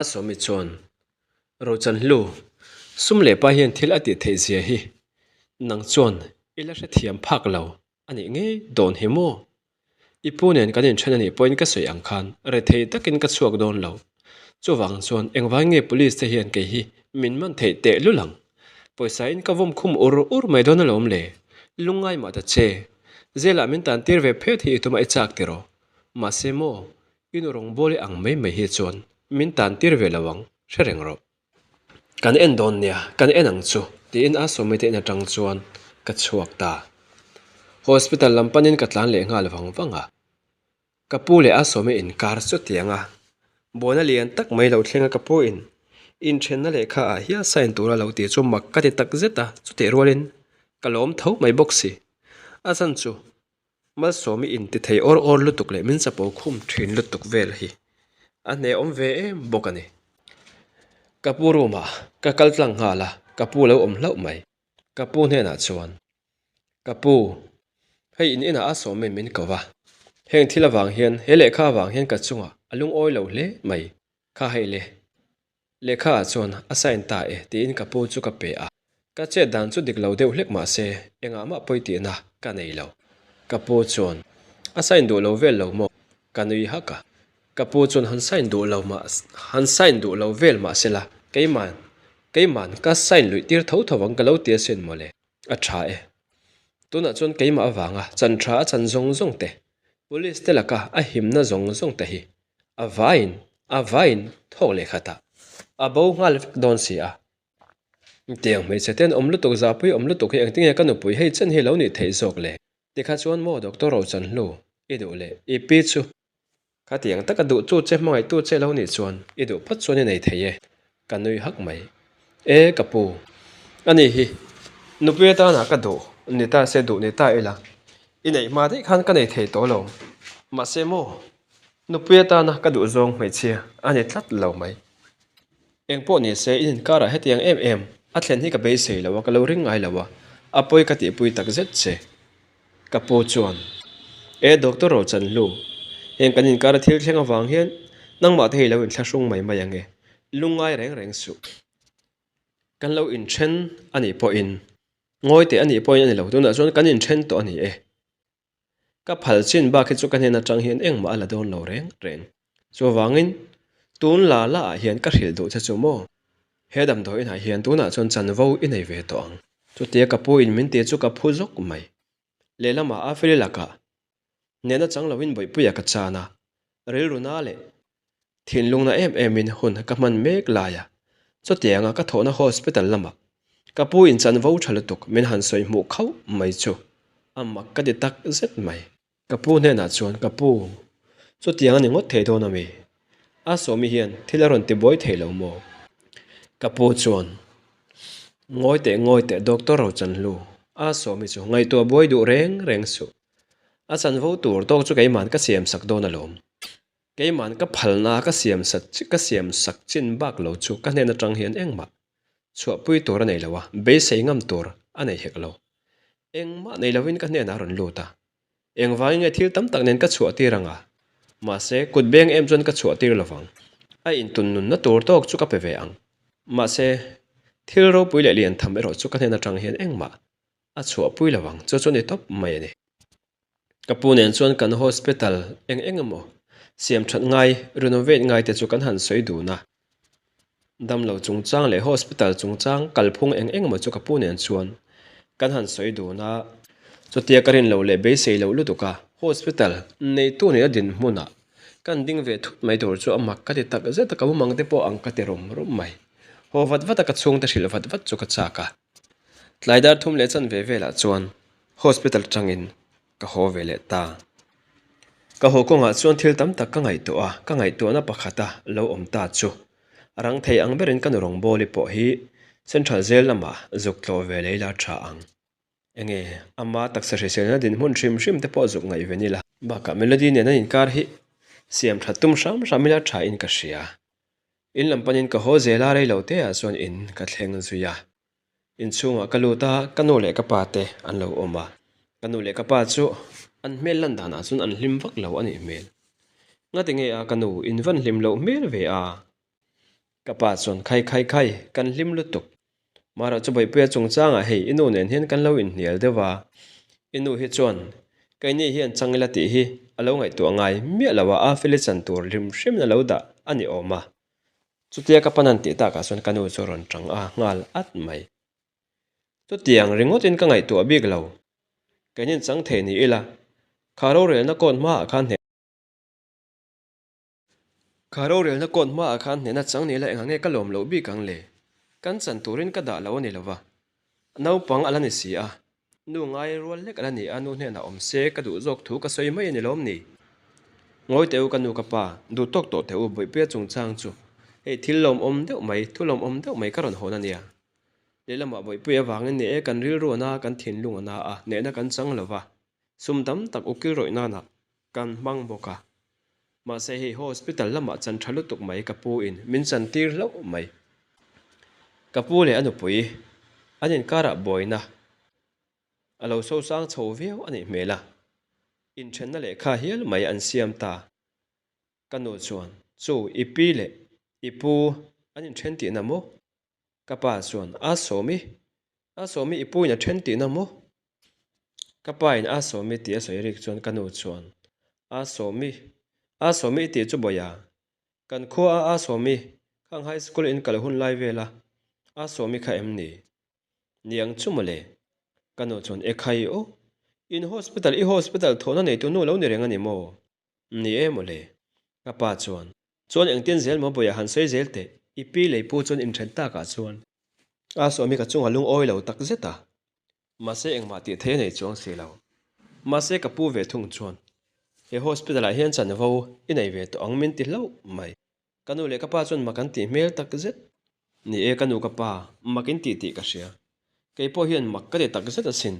A sawmi chuan, Rochanhlu, sum leh pa hian thil a tih theih zia hi nang chuan i la hrethiam phak lo a nih ngei dawn hi maw? I pu nen kan inthen a nih pawhin ka sawi ang khan rethei takin ka chhuak dawn lo. Chuvang chuan engvai nge police te hian kei hi min man theih teh lul ang? Pawisa in ka vawm khum ur ur mai dawn alawm le. Lungngai mah ta che. Zelah min tan tir ve phet hi i tum a i chak tiraw? Mahse maw, i nu rawngbawli ang mai mai hi chuan min tan tir ve lo ang, hre reng rawh. Kan en dawn nia, kan en ang chu, tiin a sawmi te in atang chuan ka chhuak ta. Hospital lam panin ka tlan leh nghal vang vang a. Ka pu leh a sawmi inkar chu tiang a, buaina lian tak mai lo thleng a ka pu in inthenna lehkha ah hial sign tura lo tih chu mak ka ti tak zet a, chutih rualin ka lawm tho mai bawk si. A chan chu Malsawmi inti thei awr awr lutuk leh min chapo khum thin lutuk vel hi a hnehawm ve em bawk a ni. Ka pu room ah ka kal tlang nghal a, ka pu lo awm hlauh mai. Ka pu hnenah chuan, Ka pu, hei in inah a sawmin min ko va, heng thil avang hian he lehkha avang hian ka chungah a lungawi lo hle mai, kha hei le. Lehkha ah chuan a sign ta e tiin ka pu chu ka pe a, ka chet dan chu dik lo deuh hlek mah se engah mah pawi tihna ka nei lo. Ka pu chuan a sign duh lo vel lo maw? Ka nui hak a, ka pu chuan han sign duh lo mah han sign duh lo vel mah sela keiman keiman ka sign luih tir tho tho ang ka lo ti asin mawle, a tha e. Tunah chuan keimah avanga chan tha a chan zawng zawng te, police te laka a himna zawng zawng te hi A vaiin, a vaiin thawk leh khat a, a bo nghal vek dawn si a. Tiang hmeichhe ten awm lutuk zahpui awm lutuk hi engtinge ka nupui hei chen hi lo nih theih zawk le? Tikha chuan maw Doctor Rochanhlu, i duh leh i pi chu khatiang taka duh tu che hmangaih tu che lo nih chuan i duh phawt chuan i nei thei e, ka nui hak mai. E ka pu, ani hi nupui atana ka duh ni ta se duh ni ta ila, i neih hma daih khan ka nei thei tawh lo. Mahse maw Nupui atana ka duh zawng hmeichhia a ni tlat lo mai. Eng pawh ni se in inkarah hetiang em em a thlen hi ka beisei lo a, ka lo ring ngai lo a, a pawi ka tihpui tak zet che. Ka pu chuan, E Doctor Rochanhlu, heng kan inkara thil thleng avang hian nangmah te hi lo inthlahrung mai mai ang e, lungngai reng reng suh. Kan lo inthen a nih pawhin, ngawi teh a nih pawhin a ni lo, tunah chuan kan inthen tawh a ni e. Ka phal chin bak hi chu ka hnen atang hian engmah a la dawn lo reng reng. Chuvangin, tun la la ah hian ka hrilh duh che chu maw? He damdawi inah hian tunah chuan chanvo i nei ve tawh ang. Chutia ka pu in min ti chu ka phu zawk mai. Lehlamah a feli lakah hnehna chang loin bawihpuia ka chan a, rilru na leh thinlungna em emin hun ka hman mek lai a, chutianga ka thawhna hospital lamah ka pu in chanvo tha lutuk min han sawi hmuh khauh mai chu a mak ka ti tak zet mai. Ka pu hnenah chuan, Ka pu, chutiang a ni ngawt thei dawn ami? A sawmi hian thil a rawn ti buai thei lo maw? Ka pu chuan, Ngawi teh ngawi teh Doctor Rochanhlu, a sawmi chu ngaihtuah buai duh reng reng suh. A chanvo tur tawk chu keiman ka siam sak dawn alawm. Keiman ka phalna ka siam sat ka siam sak chin bak lo chu ka hnen atang hian engmah chhuahpui tur a nei lo a, beisei ngam tur a nei hek lo. Engmah nei lovin ka hnenah a rawn lut a, engvangin nge thil tam tak nen ka chhuah tir ang a, mahse kut beng em chuan ka chhuah tir lovang. A intun nunna tur tawk chu ka pe ve ang. Mahse, thil ropui leh lian tham erawh chu ka hnen atang hian engmah a chhuahpui lovang chu chu ni tawp mai a ni. Ka pu nen chuan kan hospital eng eng emaw siam that ngai, renovate ngai te chu kan han sawi dun a. Damlo chungchang leh hospital chungchang kalphung eng eng emaw chu ka pu nen chuan kan han sawi dun a. Chutia ka rin loh leh beisei loh lutuk a, hospital neitu nena dinhmunah kan ding ve thut mai tur chu a mak ka ti tak zet a, ka mumang te pawh ang ka ti rum rum mai. Haw vat vat a ka chhungte hrilh vat vat chu ka chak a. Tlai dar thum leh chanve velah chuan hospital atangin ka haw ve leh ta. Ka haw kawngah chuan thil tam tak ka ngaihtuah a, ka ngaihtuahna pakhata lo awm ta chu a rang thei ang berin ka nu rawngbawli pawh hi Central Jail lamah zuk tlawh ve lei la tha ang. Enge ama taksa hriselna dinhmun hrim hrim te pawh zuk ngaih ve ni la. Bakah Melody nen an inkar hi siam that tum hram hram ila tha in ka hria. In lam panin ka haw zel a, reilo te ah chuan in ka thleng zui a. Inchhungah ka lut a, ka nu leh ka pa te an lo awm a. Ka nu leh ka pa chu an hmel lan danah chuan an hlim vak lo a nih hmel. Ngati nge a ka nu in van hlim loh hmel ve a? Ka pa chuan, Khai khai khai, kan hlim lutuk. Marawh chu Bawipuia chungchangah hei i nu nen hian kan lo inhnial deuh a. I nu hi chuan, Keini hian chang ila tih hi a lo ngaihtuah ngai miah lo a, a feli chan tur hrim hrimin a lo dah a ni awm a. Chutia ka panan tih takah chuan ka nu chu a rawn tang a nghal at mai. Chutiang ringawtin ka ngaihtuah bik lo. Keinin chang thei ni ila, kha rorelna kawt hmaah khan hneh. Kha rorelna kawt hmaah khan hnehna chang ni ila engah nge ka lawm loh bik ang le? Kan chan turin ka dah lo a ni lova. Naupang a la ni si a. Nu ngai rual hlek a la ni a, nu hnenah awm se ka duh zawk thu ka sawi mai a ni lawm ni? Ngawi teh u ka nu ka pa, duh tawk tawh teh u Bawihpuia chungchang chu. Hei thil lawmawm deuh mai, thu lawmawm deuh mai ka rawn hawn a nia. Lehlamah Bawihpuia avangin ni e kan rilru a na, kan thinlung a na a, hnehna kan chang lova. Sum tam tak ukil rawih nanah kan hmang bawk a. Mahse hei hospital lamah chan tha lutuk mai ka pu in min chan tir hlauh mai. Ka pu leh a nupui an inkarah buaina a lo sosang chho viau a nih hmel a, inthenna lehkha hial mai an siam ta. Ka nu chuan, Chu i pi leh i pu an inthen tihna maw? Ka pa chuan, A Sawmi, A Sawmi i pu in a then tihna maw? Ka pa in A Sawmi tih a sawi rik chuan ka nu chuan, A Sawmi, A Sawmi i tih chu bawiha, kan khua a A Sawmi khang high school in kal hun lai vel a A Sawmi kha em ni? Niang chu mawle. Ka nu chuan, Ekhai aw, in hospital i hospital thawhna neitu nu lo ni reng a ni maw? Ni e mawle. Ka pa chuan, Chuan engtin zel maw bawiah han sawi zel teh, i pi lei pu chuan inthen takah chuan a sawmi ka chunga lungawi lo tak zet a. Mahse engmah tih thei a nei chuang si lo. Mahse ka pu ve thung chuan, He hospital ah hian chanvo i nei ve tawh ang min ti hlauh mai. Ka nu leh ka pa chuan mak an tih hmel tak zet. Ni e ka nu ka pa, mak in tih tih ka hria. Kei pawh hian mak ka ti tak zet asin.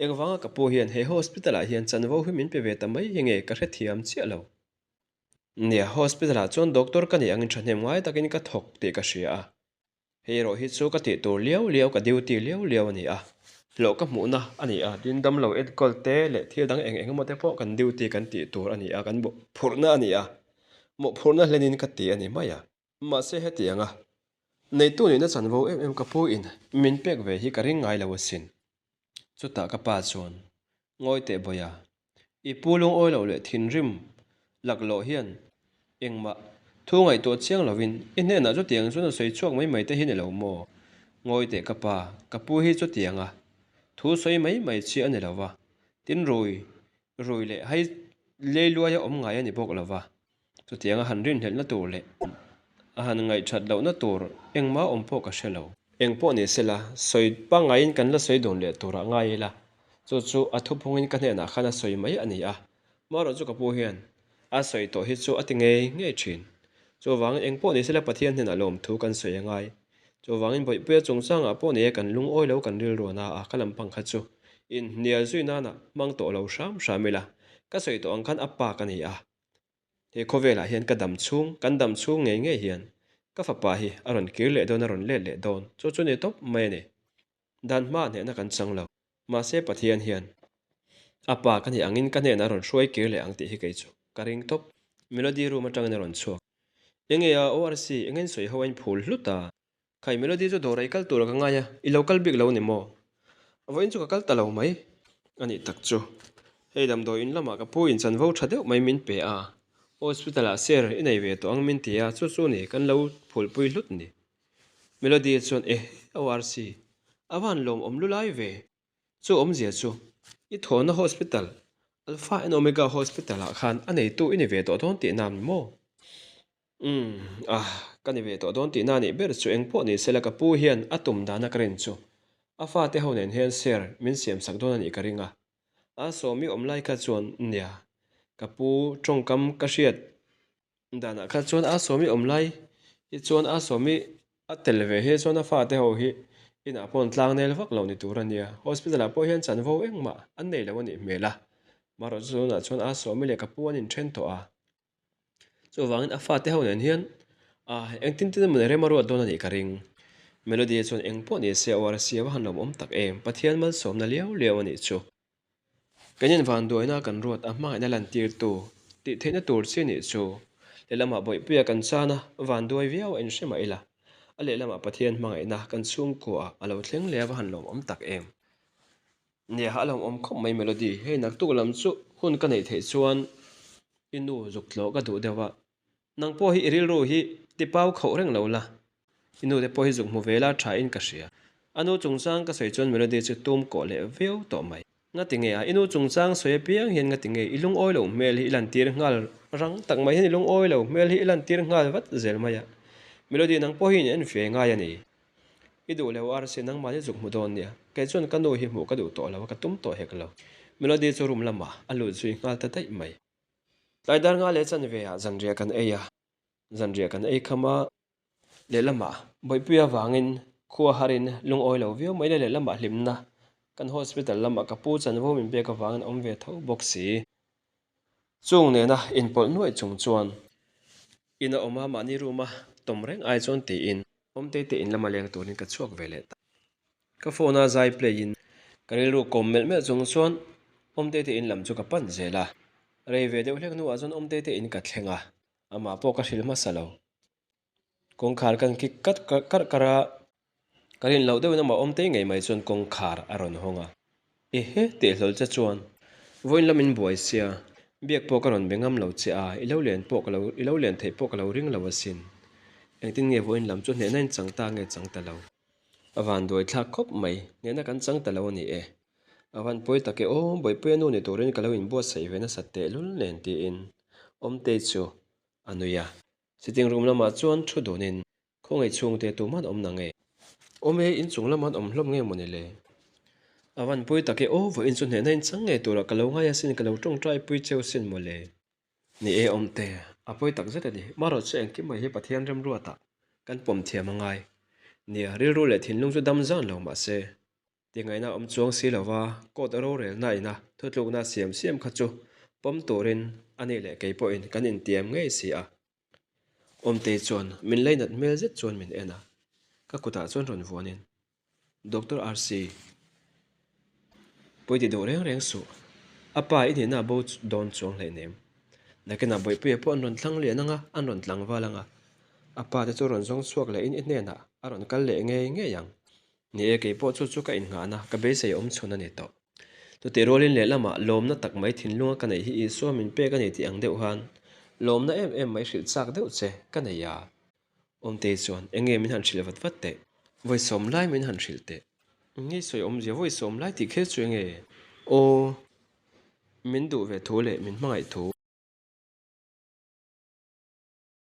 Engvanga ka pu hian he hospital ah hian chanvo hi min pe ve ta mai hi nge ka hrethiam chiah lo. Nia, hospital ah chuan doctor ka nih angin thahnem ngai takin ka thawk tih ka hria a. Hei erawh hi chu ka tih tur liau liau, ka duty liau liau a ni a. Hlawh ka hmuhna a ni a, tin damlo enkawl te leh thil dang eng eng emaw te pawh kan duty kan tih tur a ni a, kan mawhphurhna a ni a. Mawhphurhna hlenin ka ti a ni mai a. Mahse hetiang a, neitu nihna chanvo em em ka pu in min pek ve hi ka ring ngai lo asin. Chutah ka pa chuan, Ngawi teh Bawiha, i pu lungawi loh leh thinrim laklawh hian engmah thu ngaihtuah chiang lovin i hnenah chutiang chuan a sawi chhuak mai mai te hi ni lo maw? Ngawi teh ka pa, ka pu hi chutianga thu sawi mai mai chi a ni lo va, tin rui rui leh hai leiluaia awm ngai a ni bawk lo va. Chutianga han rinhlelhna tur leh a han ngaihthat lohna tur engmah awm pawh ka hre lo. Eng pawh ni sela, sawi pangaiin kan la sawi dun leh turah ngai ila, chu chu a thuphungin ka hnenah khan a sawi mai a ni a. Marawh chu ka pu hian a sawi tawh hi chu a ti ngei ngei thin. Chuvangin eng pawh ni sela Pathian hnenah lawmthu kan sawi a ngai. Chuvangin Bawihpuia chungchangah pawh ni e kan lungawi lo kan rilru a na a, ka lampang kha chu inhnial zui nana hmang tawh lo hram hram ila, ka sawi tawh ang khan a pa ka ni a. He khawvelah hian ka dam chhung, kan dam chhung ngei ngei hian ka fapa hi a rawn kir leh dawn, a rawn let leh dawn, chu chu ni tawp mai a ni. Dan hma hnehna kan chang lo, mahse Pathian hian a pa ka nih angin ka hnenah a rawn hruai kir leh ang tih hi kei chu ka ring tawp. Melody room atangin a rawn chhuak. Enge a ORC, enge in sawi ho a in phul hlut a? Khai Melody chu dawrah i kal tur a ka ngai a, i lo kal bik lo ni maw? Vawiin chu ka kal ta lo mai a nih tak chu. Hei damdawi in lamah ka pu in chanvo tha deuh mai min pe a, hospital ah share i nei ve tawh ang min ti a, chu chu ni kan lo phulpui hlut ni. Melody chuan eh ORC, a van lawmawm lu lai ve, chu awmzia chu i thawhna hospital Alpha and Omega hospital ah khan a neitu i ni ve tawh dawn tihna a ni maw? Umm, ah, ka ni ve tawh dawn tihna a nih ber chu eng pawh ni sela ka pu hian a tum dana ka rin chu a fate ho nen hian share min siam sak dawn a nih ka ring a. A sawmi awm lai kha chuan nia, ka pu tawngkam ka hriat danah kha chuan a sawmi awm lai hi chuan a sawmi a tel ve hi chuan a fate ho hi inah pawh an tlang nel vak lo ni tur a nia. Hospital ah pawh hian chanvo engmah an nei lo a nih hmel a, marawh chu tunah chuan a sawmi leh ka pu an inthen tawh a. Chuvangin a fate ho nen hian ah engtin tin emaw rem a ruat dawn a nih ka ring. Melody chuan eng pawh ni se ORC a va han lawmawm tak em, Pathian malsawmna liau liau a nih chu. Kan in vanduaina kan ruat a hmangaihna lantirtu tih theihna tur chi nih chu. Lehlamah Bawihpuia kan chan a, vanduai viau a inhre mah ila, a lehlamah Pathian hmangaihna kan chhungkuaah a lo thleng leh a va han lawmawm tak em. Nia, a lawmawm khawp mai Melody, hei naktuk lam chu hun ka neih theih chuan i nu zuk tlawh ka duh deuh a, nang pawh hi i rilru hi tipau khauh reng lo la, i nu te pawh hi zuk hmu ve la tha in ka hria. A nu chungchang ka sawi chuan Melody chu tum kawh leh viau tawh mai. Ngati nge a, i nu chungchang sawi apiang hian ngati nge i lungawi loh hmel hi i lantir nghal rang tak mai hian i lungawi lo hmel hi i lantir nghal vat zel mai a. Melody nang pawh hi in en ve ngai a ni. I duh lo arsi nangmahni zuk hmu dawn nia, kei chuan ka nu hi hmuh ka duh tawh lo a, ka tum tawh hek lo. Melody chu room lamah a lut zui nghal ta daih mai. Tlai dar nga leh chanve ah zanriah kan ei a, zanriah kan ei kham a. Lehlamah Bawihpuia vangin khua harin lungawi lo viau mai le lehlamah hlimna kan hospital lamah ka pu chanvo min pek avangin awm ve tho bawk si. Chung nena inpawlh nuaih chung chuan in a awm a, mahni room a tawm reng ai chuan tiin Awmtei te in lama leng turin ka chhuak ve leh ta. Ka phone a zai play in ka rilru kawm melh melh chung chuan Awmtei te in lam chu ka pan zel a. Rei ve deuh hlek hnuah chuan Awmtei te in ka thleng a, amah pawh ka hrilh hmasa lo. Kawngkhar kan kik kat karh karh a, ka rin loh deuhin amah Awmtei ngei mai chuan kawngkhar a rawn hawng a. Ehe teh hlawl che chuan vawiin lam in buai sia, biak pawh ka rawn be ngam lo che a, i lo len pawh ka lo, i lo len theih pawh ka lo ring lo asin. Engtin nge vawiin lam chu hnehna in chang ta nge chang ta lo? A van duai thlak khawp mai, hnehna kan chang ta lo a ni e. A van pawi tak e aw, Bawihpuia nu ni turin ka lo inbuatsaih ve nasat tehlul nen tiin Awmtei chu a nui a. Sitting room lamah chuan thu dunin Khawngaih chhungte tuman awm na nge? Awm e, inchung lam an awm hlawm nge mawni le? A van pui tak e aw, vawiin chu hnehna in chang ngei turah ka lo ngai asin, ka lo tawngtai pui cheu sin mawle. Ni e awmte, a pawi tak zet a ni. Marawh chu engkim mai hi Pathian remruatah kan pawm thiam a ngai. Nia, rilru leh thinlung chu dam zan lo mahse, Tingaihna awm chuang si lova court rorelna ina thutlukna siam siam kha chu pawm turin a nih leh kei pawhin kan intiam ngei si a. Awmtei chuan min leinat hmel zet chuan min en a, ka kutah chuan rawn vuanin, Doctor RC, pawi ti duh reng reng suh, a pa i nihna a bo dawn chuang hleinem. Nakinah Bawihpuia pawh an rawn thlang lian ang a, an rawn tlangval ang a, a pa te chu rawn zawng chhuak lehin i hnenah a rawn kal leh ngei ngei ang. Ni e, kei pawh chu chu ka innghahna, ka beisei awm chhun a ni tawh. Chutih rualin lehlamah lawmna tak mai thinlunga ka neih hi Isua min pek a ni tih ang deuh khan lawmna em em mai hrilh chak deuh che ka nei a. Awmtei chuan, Enge min han hrilh vat vat teh? Vawi sawm lai min han hrilh teh. Nge sawi awmzia vawi sawm lai tih kher chu enge? Aw, min duh ve thu leh min hmangaih thu.